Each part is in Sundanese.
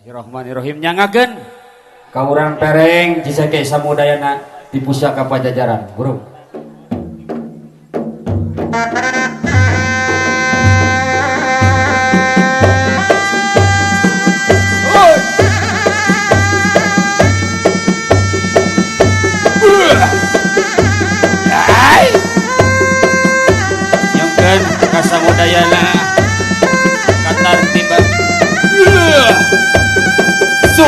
Bismillahirrahmanirrahim nyangakeun ka urang Pereng Ciseke Samudayana di Pusaka Pajajaran. Burung. Nyangkeun ka Samudayana katar tiba. So.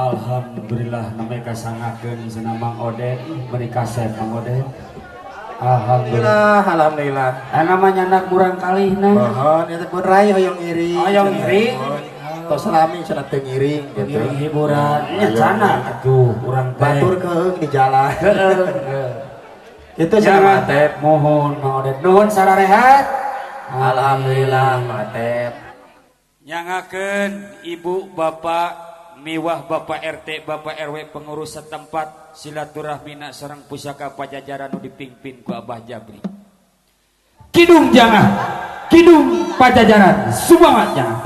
Alhamdulillah namanya kasangakeun cenah Mang Oded beri kasep Mang Oded. Alhamdulillah, alhamdulillah. Namanya anak murang kalihna. Mohon eta pun rai hoyong ngiring. Hoyong ngiring. Tos lami cenah teu ngiring gitu. Ngiring hiburan nya cana atuh urang teh. Batur keung di jalan. Heeh. Kitu cenah Mang Atep. Mohon Mang Oded nuhun sararehat. Alhamdulillah Mang Atep. Nyangakeun ibu bapak miwah bapak RT bapak RW pengurus setempat silaturahmina sareng pusaka Pajajaran nu dipimpin ku Abah Jabri. Kidung jangan, kidung Pajajaran, semangat jangan.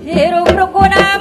Hirup rukuna.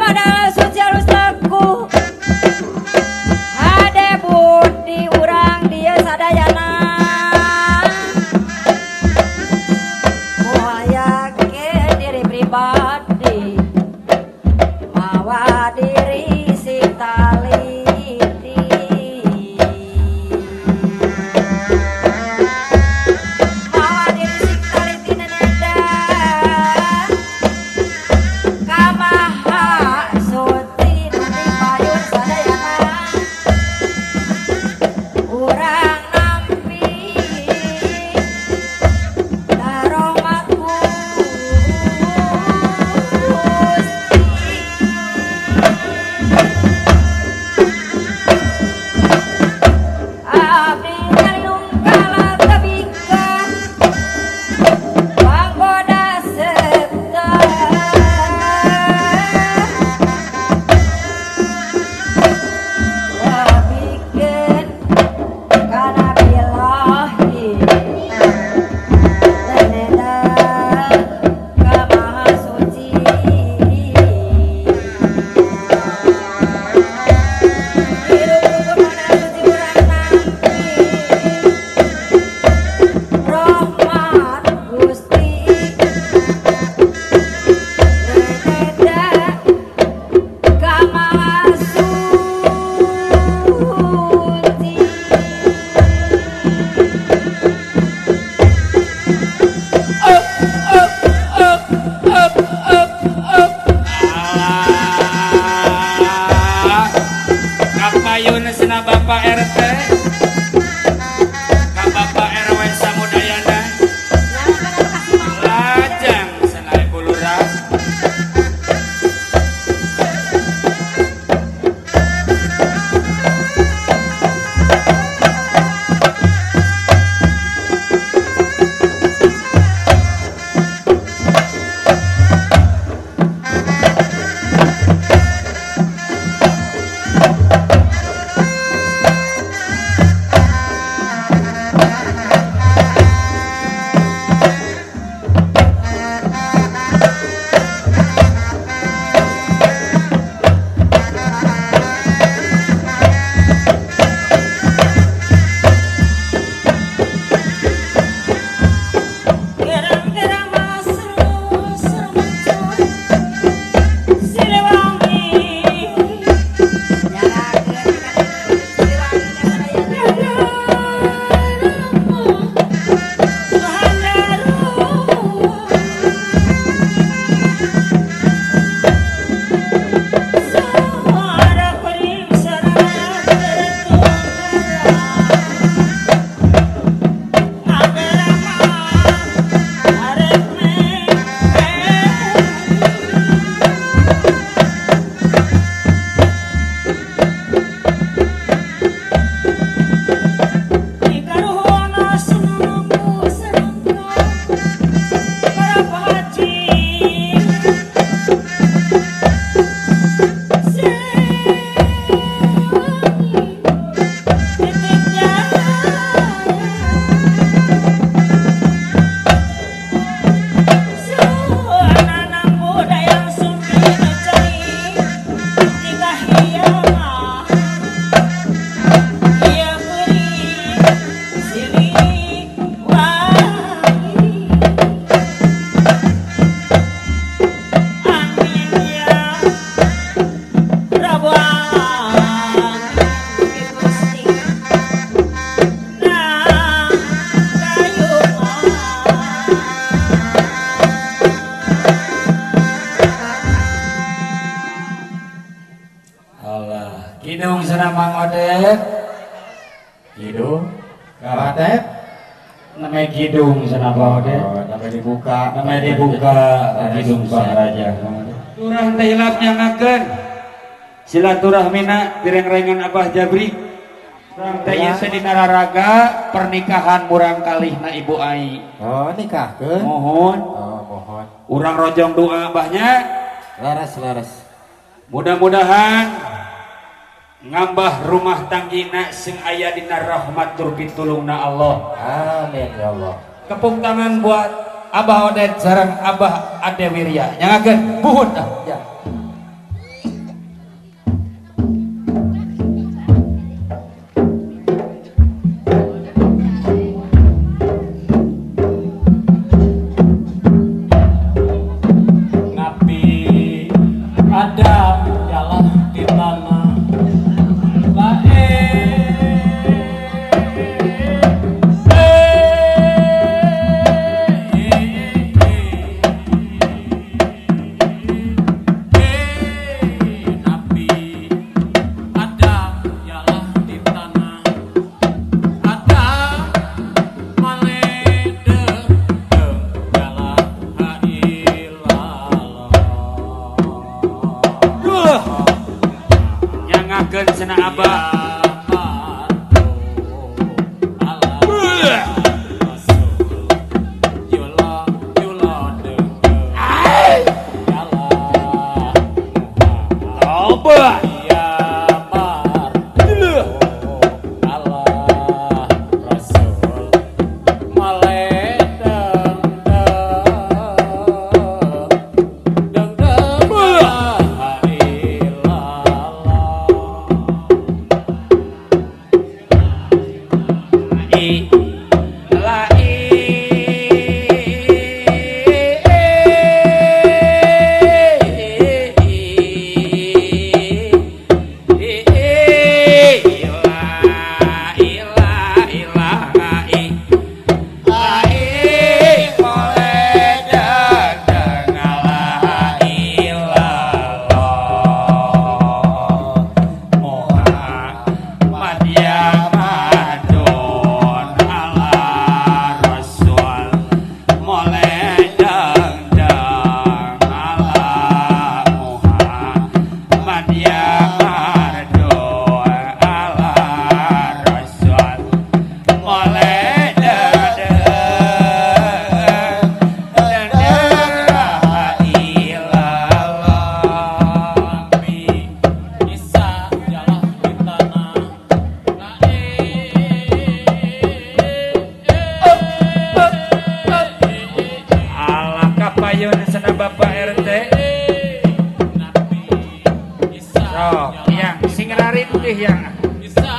Bapak RT, ka Bapak RW Samudayana, lajang cenah Ibu Lurah. Kidung sana Mang Odeh. Kidung. Mang Odeh. Namanya Kidung sana Mang Odeh. Oh, namanya dibuka. Namanya dibuka. Kidung Bang Raja. Turah teh hilap nyangakeun. Silaturahmina direng-rengan Abah Jabri. Urang teh ieu teh dina raraga pernikahan murang kalihna Ibu Ai. Oh, nikahkeun. Mohon. Oh, mohon. Urang rojong doa abahnya. Laras, laras. Mudah-mudahan ngambah rumah tanggina sing aya dina rahmat tur pitulungna Allah. Amin ya Allah. Kepuk tangan buat Abah Oded sareng Abah Ade Wirya. Nyangakeun buhun ah. Ya. Nabi Adam jalan di tanah. Cenah Abah. Tih yang bisa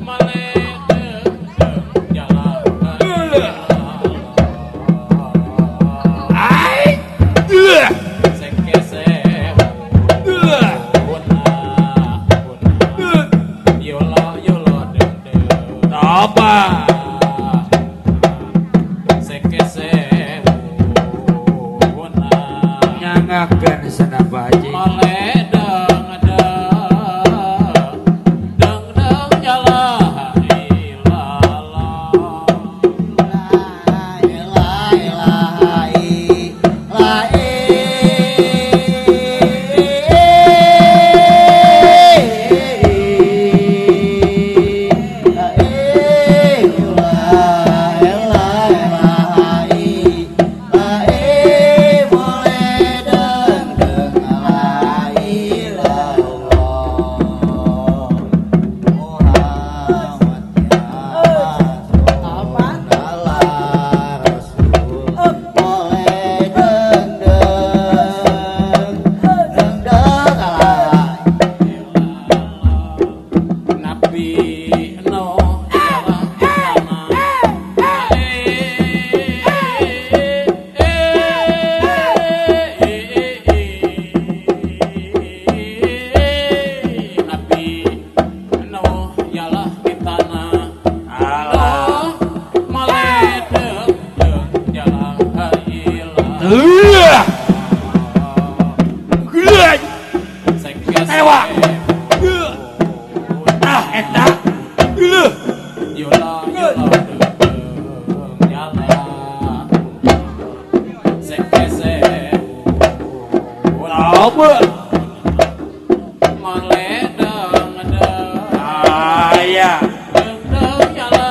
maledeng jalan ai sekese yola yola deng deng apa sekese nyangakeun sana Pak Haji maledeng deng deng jalan ilala La ilaha illallah. Nabi Nuh Nabi Nuh yalah di tanah alah maledeng jalan ilah Ewa. Ah eta Yola yola nyala sekese apa maledeng deng aya deng nyala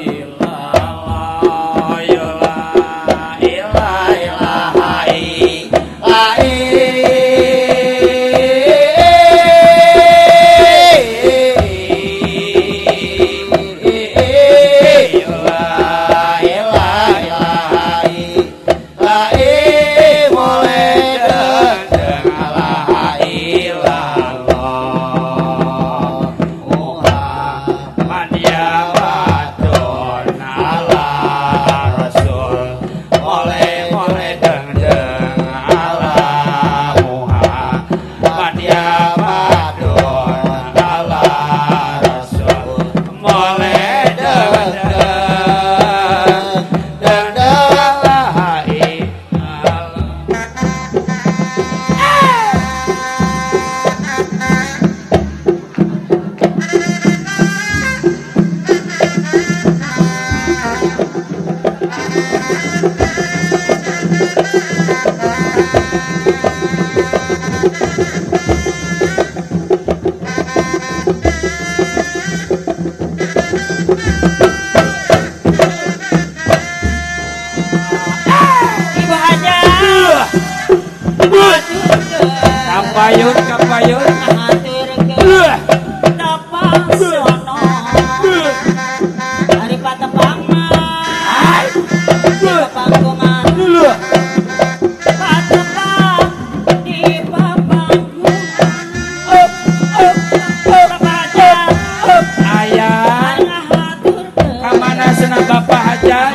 ilala yola ilaha La Ibu Hajar Kapayun kapayun tapang sono ari patepang mah panggungan patepang di papanggungan aya kamana cenah Bapak Hajat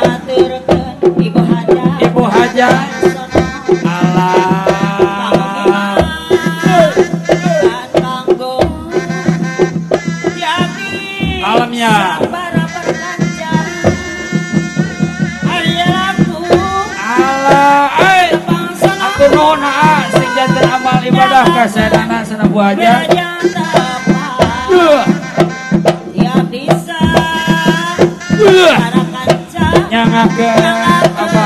Ibu Hajar Ibu Hajat alah alamnya alah ai aku nuhun aa sing janten amal ibadah ka saedana cenah Bu Hajat nyangakeun apa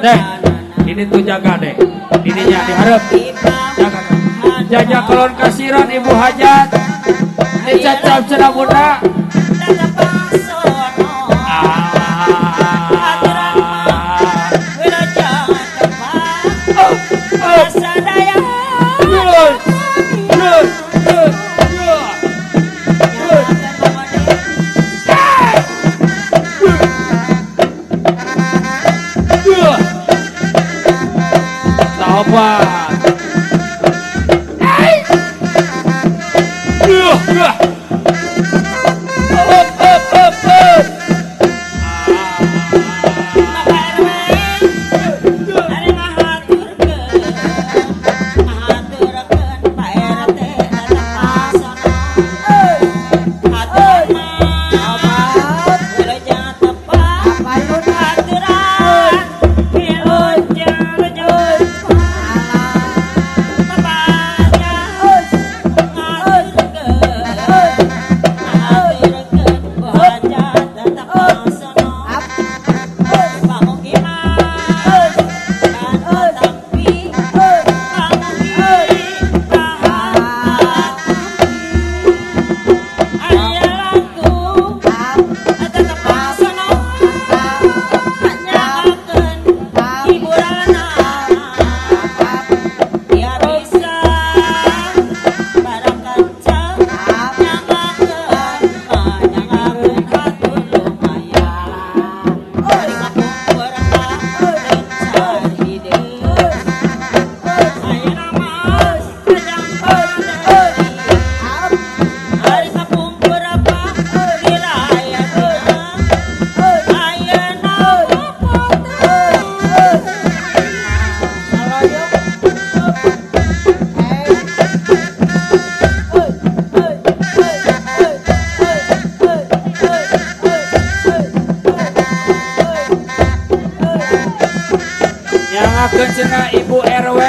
deh ini tuh jaga deh ininya diharap jaga jaga kolon kasiran Ibu Hajat dicacap cenah bunda Tobat. cenah Ibu RW,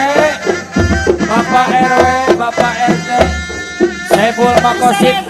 Bapak RW, Bapak RT, Saiful Makosid.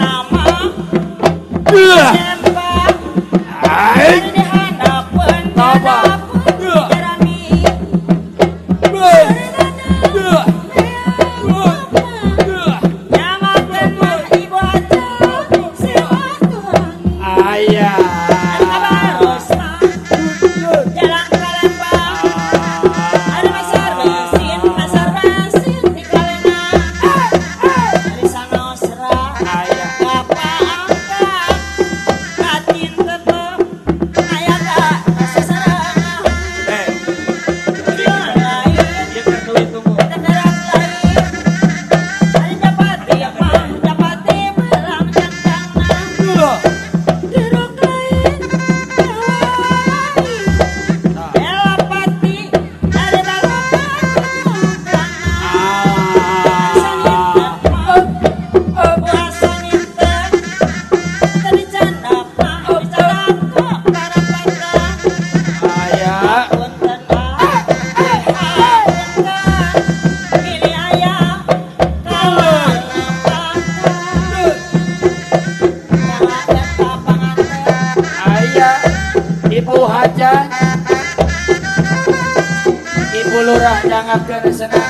Ibu Lurah jangan kena senang.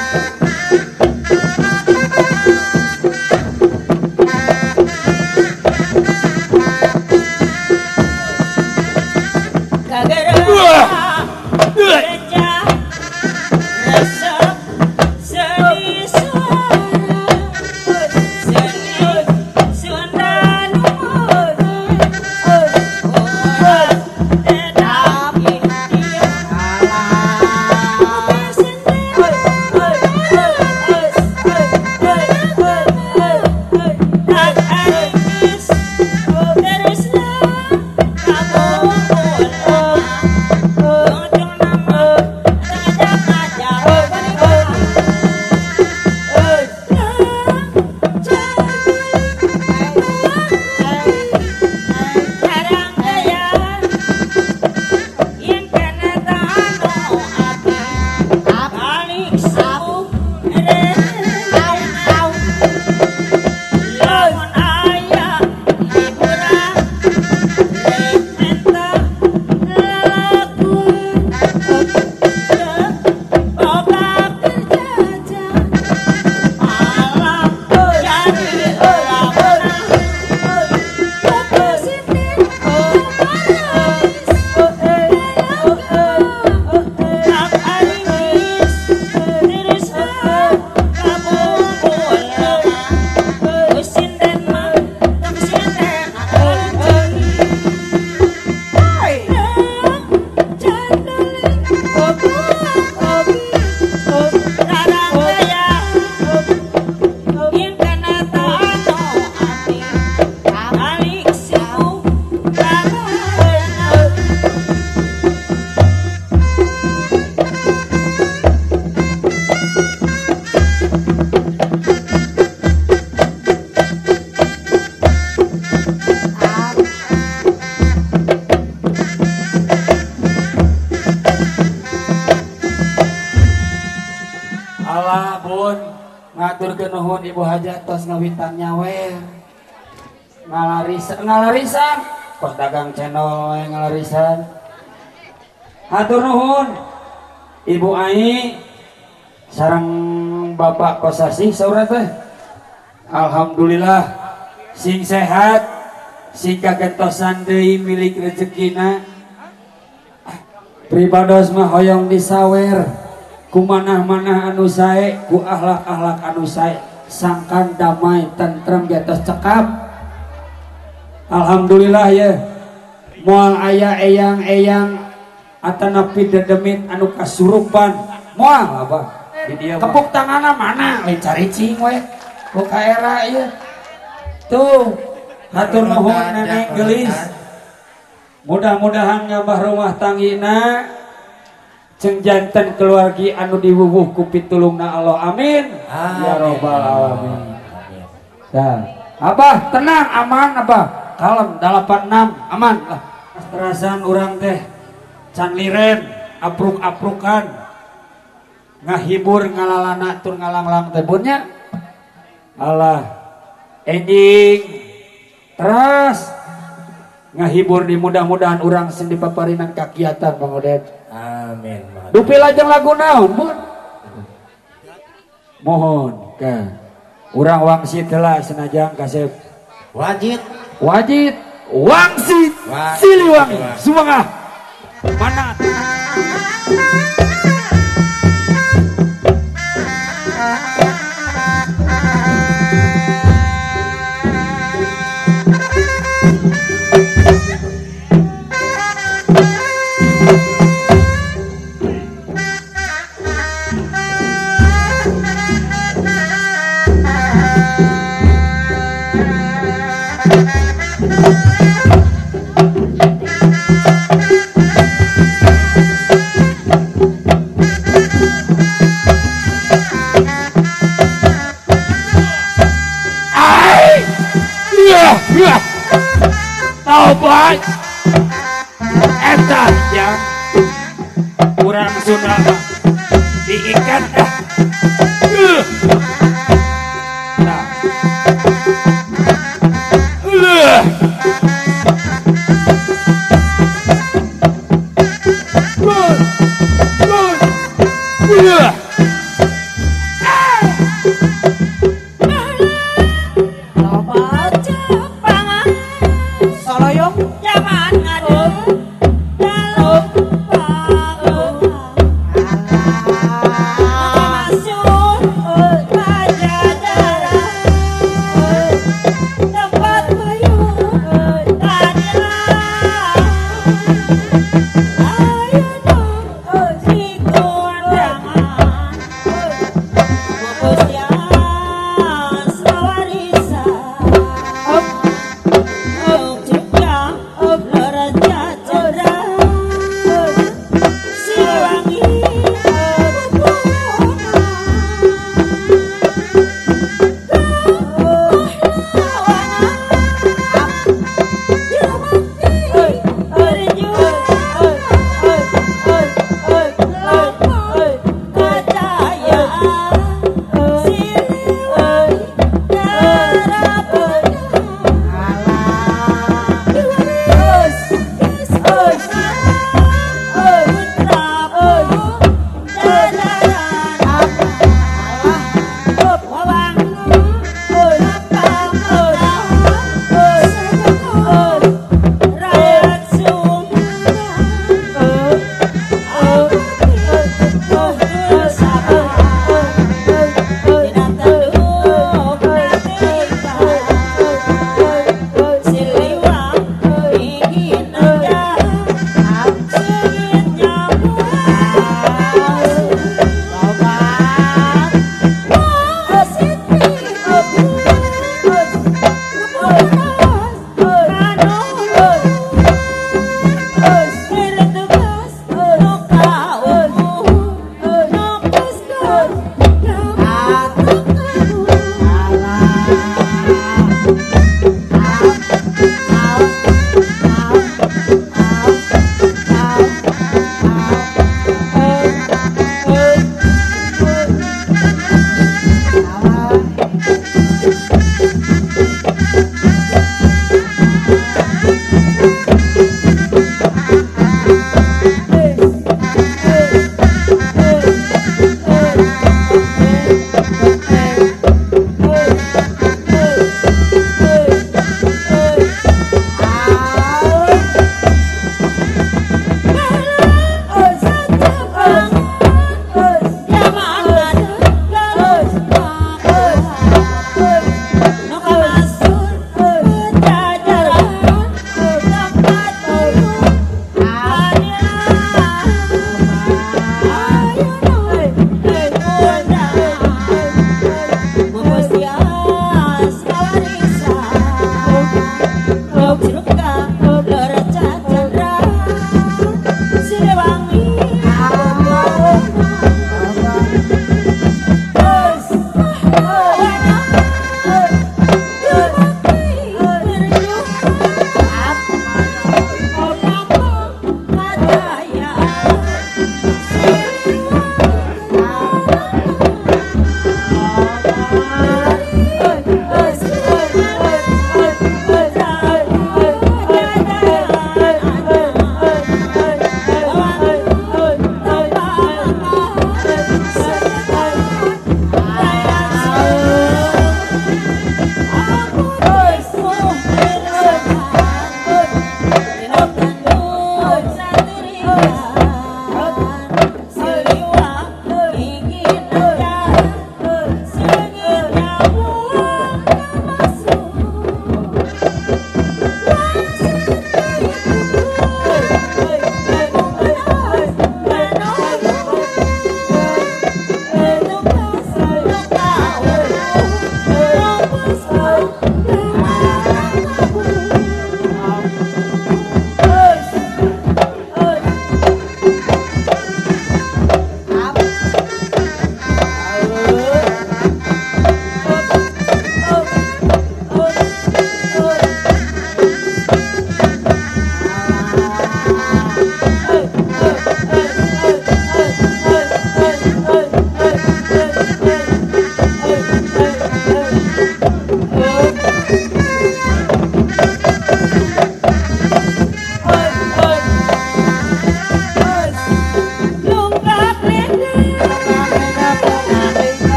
Nuhun Ibu Hajat tos ngawitan nyawer ngalarisan ngalarisan kos dagang channel ngalarisan. Hatur nuhun Ibu Ai sareng Bapak Kosasih saurna teh. Alhamdulillah sing sehat sing kagentosan deui milik rezekina. Pribados mah hoyong disawer ku manah-manah anu sae, ku akhlak-akhlak anu sae, sangkan damai tentrem di atas cekap. Alhamdulillah ya, moal aya eyang-eyang atanapi dedemit anu kasurupan, moal apa? Di dia tepuk tanganna mana? Lain caricing we, ku ka era ieu. Tuh, hatur nuhun nenek geulis. Mudah-mudahan ngabah rumah tanggina ceng janten keluargi anu diwuwuh ku pitulungna Allah, amin ya robbal alamin. Nah, abah tenang aman abah kalem 86 aman lah. Terasan urang teh can liren apruk-aprukan Ngahibur ngalalana tur ngalanglang teh bunnya. Allah enjing teras ngahibur di mudah-mudahan urang sing dipaparinan kakiatan Bang Oded. Amin. Dupi lajeng lagu naon bun? Mohon ka urang wangsit heula senajan kasep. Wajib. Wajib wangsit Siliwangi sumangga. Mana? Taubat eta yang kurang Sunda diikat dah. Nah.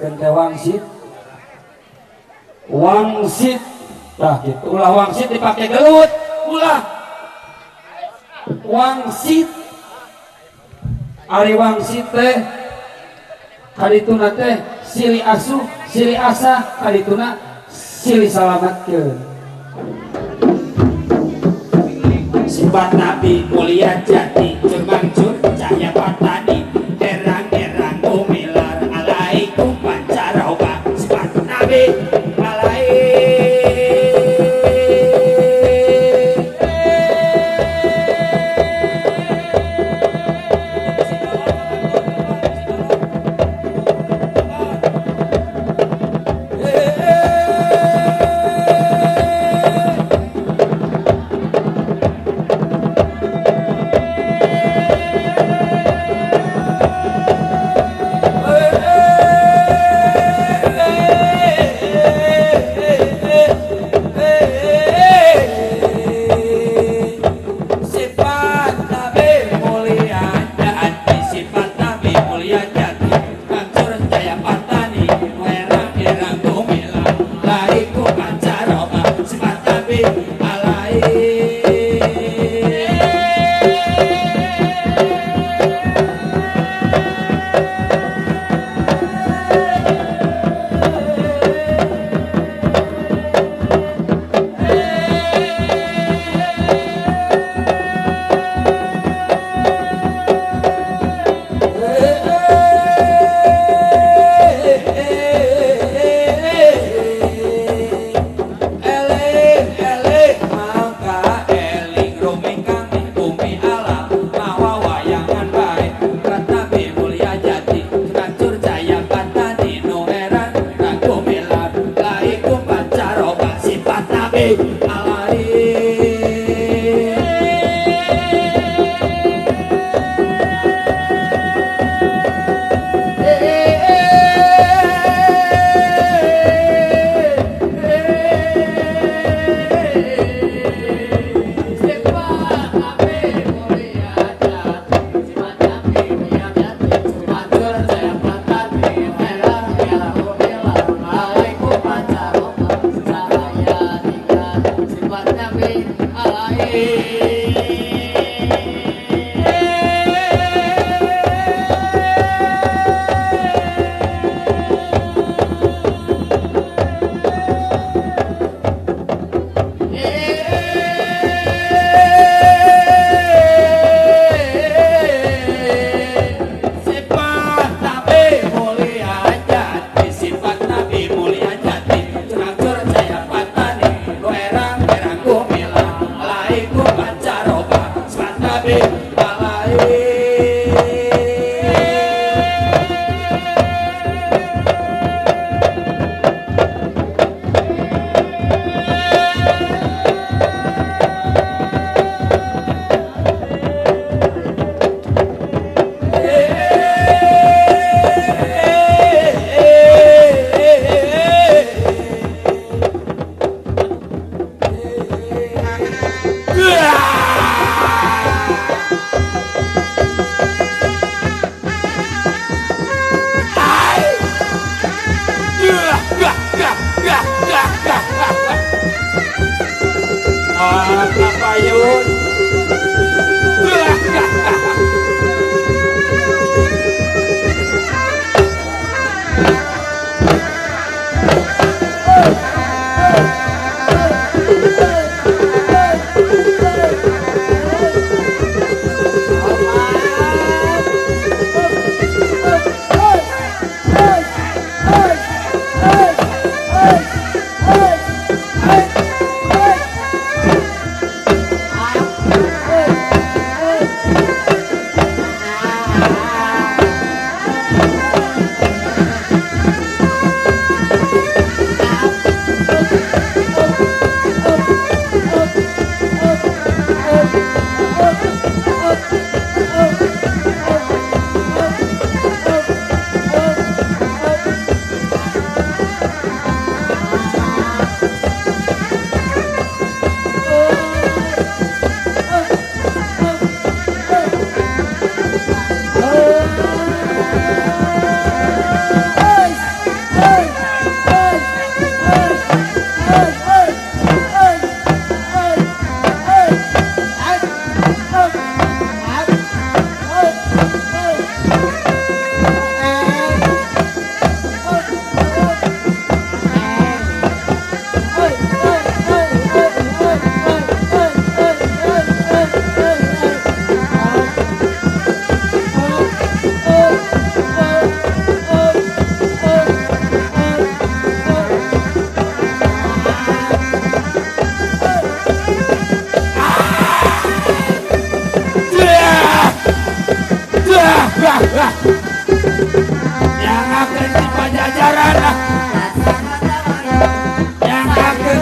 Dibacakeun teh wangsit. Wangsit. Tah kitu. Ulah wangsit dipake gelut, ulah. Wangsit. Ari wangsit teh kadituna teh silih asuh, silih asah, kadituna silih salamatkeun. Sifat Nabi mulia jati, cemangcur cahaya patani, erang-erang gumilar alaikum pancaroba. Sifat Nabi alai.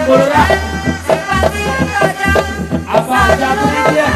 Lurah. Apa Jabri dia?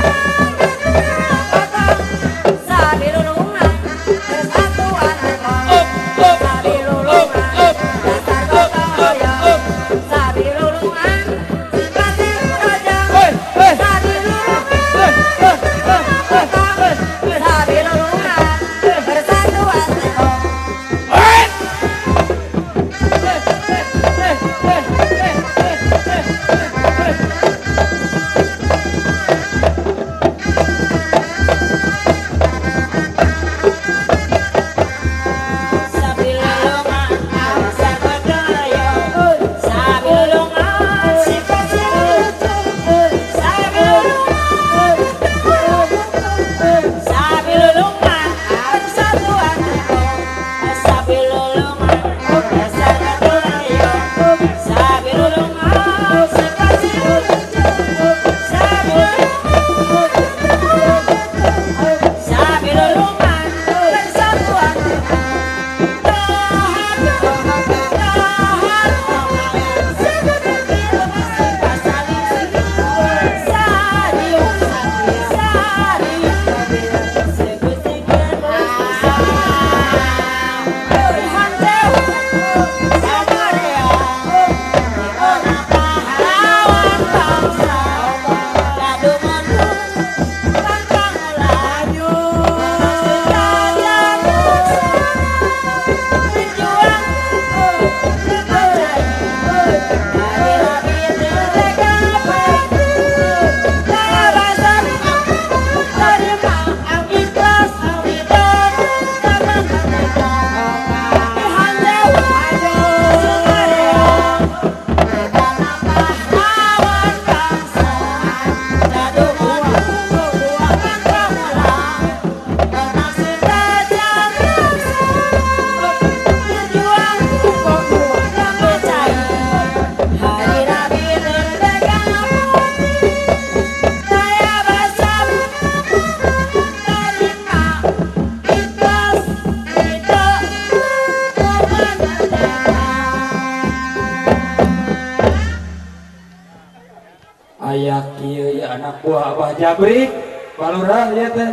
Anak buah Abah Jabri Pak Lurah ya teh,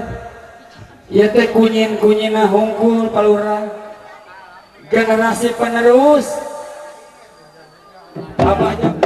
ya teh kunyin-kunyina hungkul Pak Lurah, generasi penerus Abah Jabri.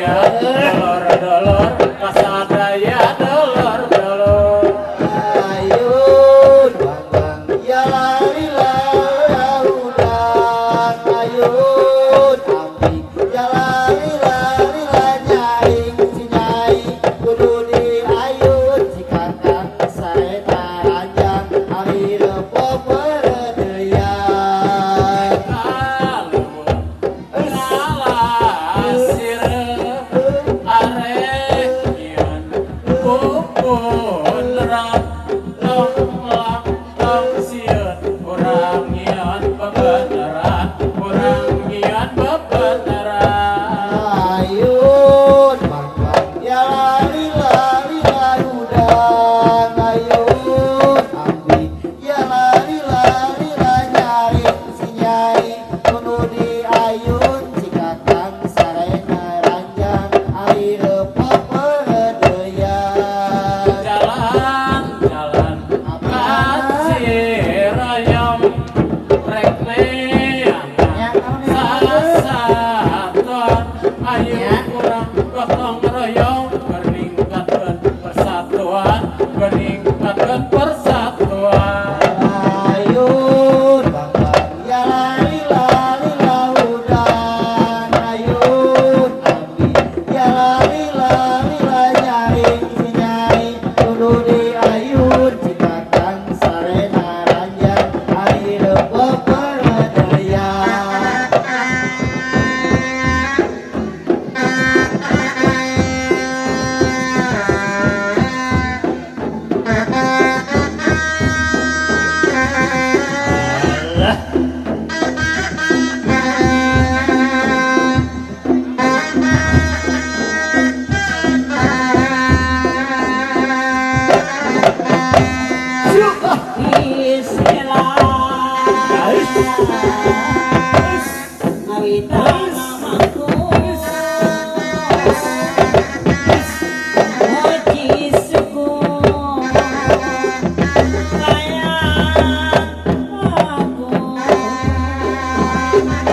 Kasadaya dolor-dolor, kasadaya dolor-dolor. Ayun bang ya lari laudan, ayun ambi ya lari lari nyaing si nyai kudu diayun si kakang sareta ranjang akhir peperedeyan. Ayun bang ya lari lari laudan, ayun ambi ya lari lari nyaring si nyai kudu diayun si kakang sarena ranjang akhir peperedeyan. Jalan-jalan kacirayam rek neangan sasaton, ayo kurang gotong royong meningkatkan persatuan, meningkatkan persatuan. Ayun bang ya lari lari laudan, ayun ambi ya lari lari nyaring si nyai kudu diayun si kakang sarena ranjang akhir peperedeyan. Thank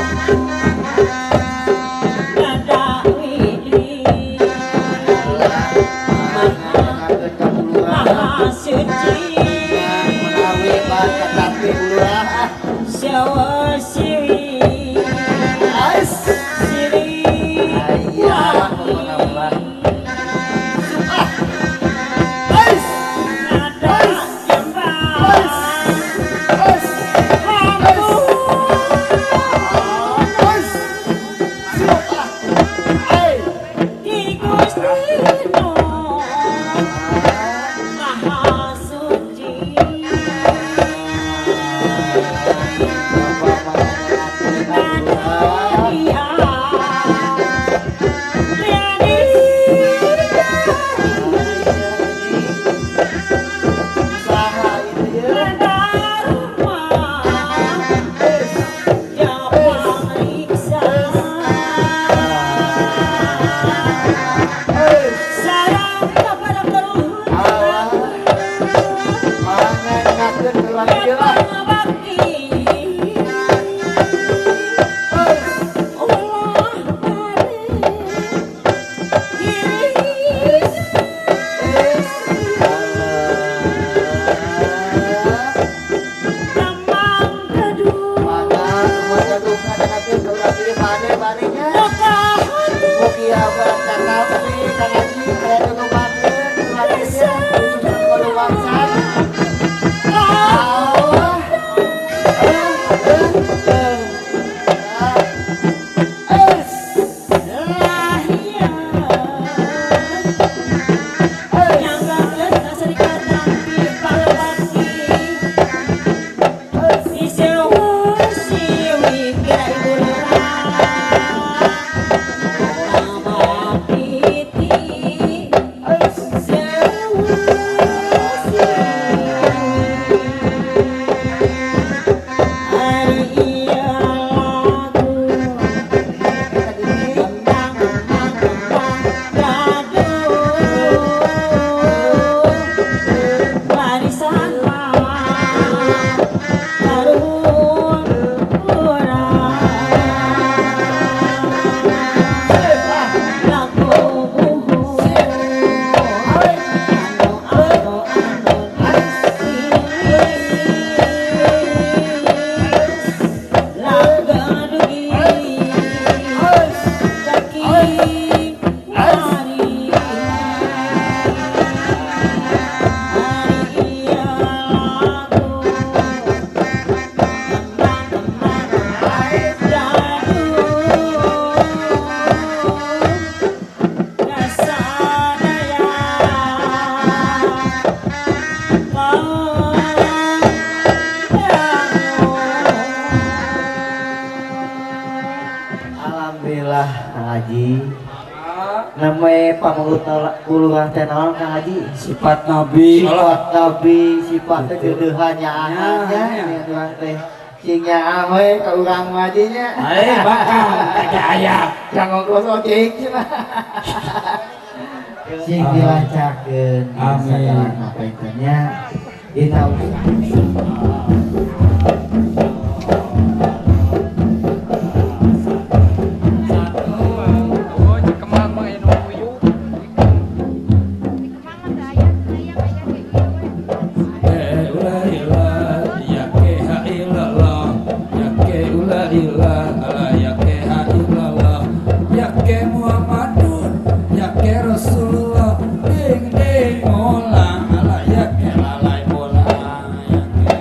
you. Alhamdulillah Kang Haji. Namanya pamungut puluhan teh naon Kang Haji? Sifat Nabi. Sifat Nabi, sifat teh deudeuhan nyaahan nya urang teh. Sing nyaah we ka urang mah Haji nya. Ae bakal teh aya. Jangan kosong cing cenah. Sing dilancarkeun sagalana panten nya. Dina usaha. Rasulullah ding ding molang ala ya ke lalai bolang ya ke.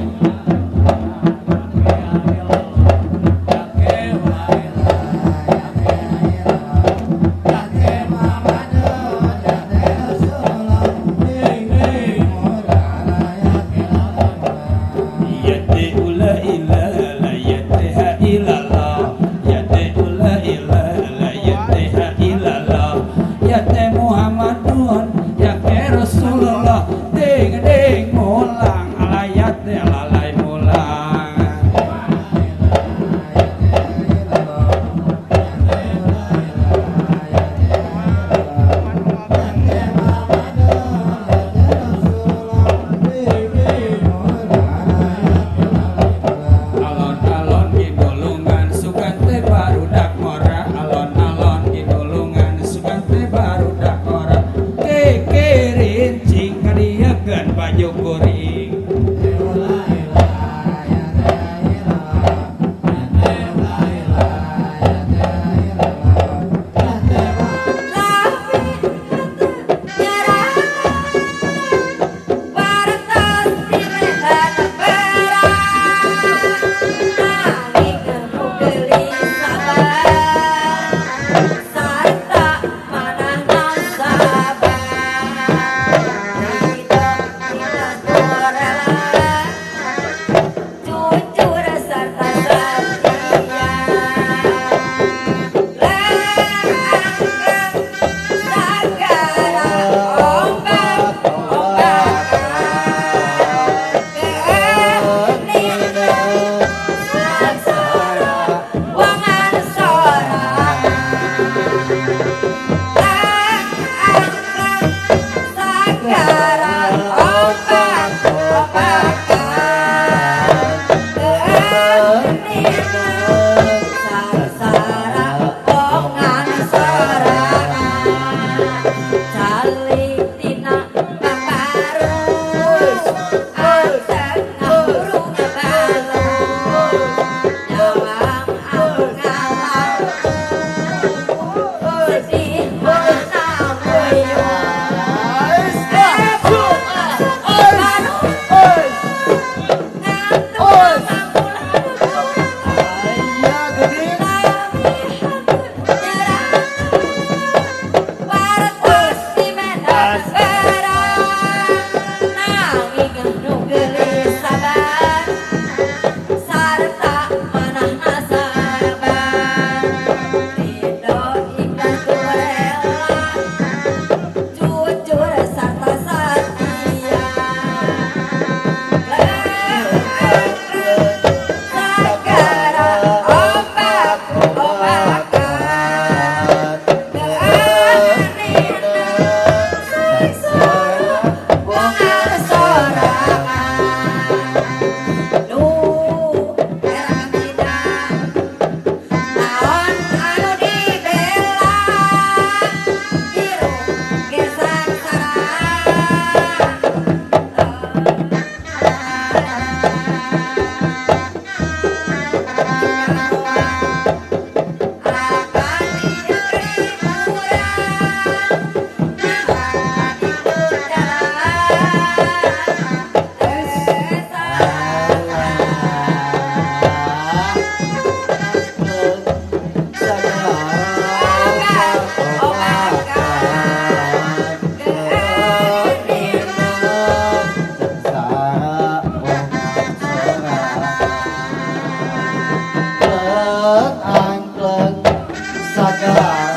Kela.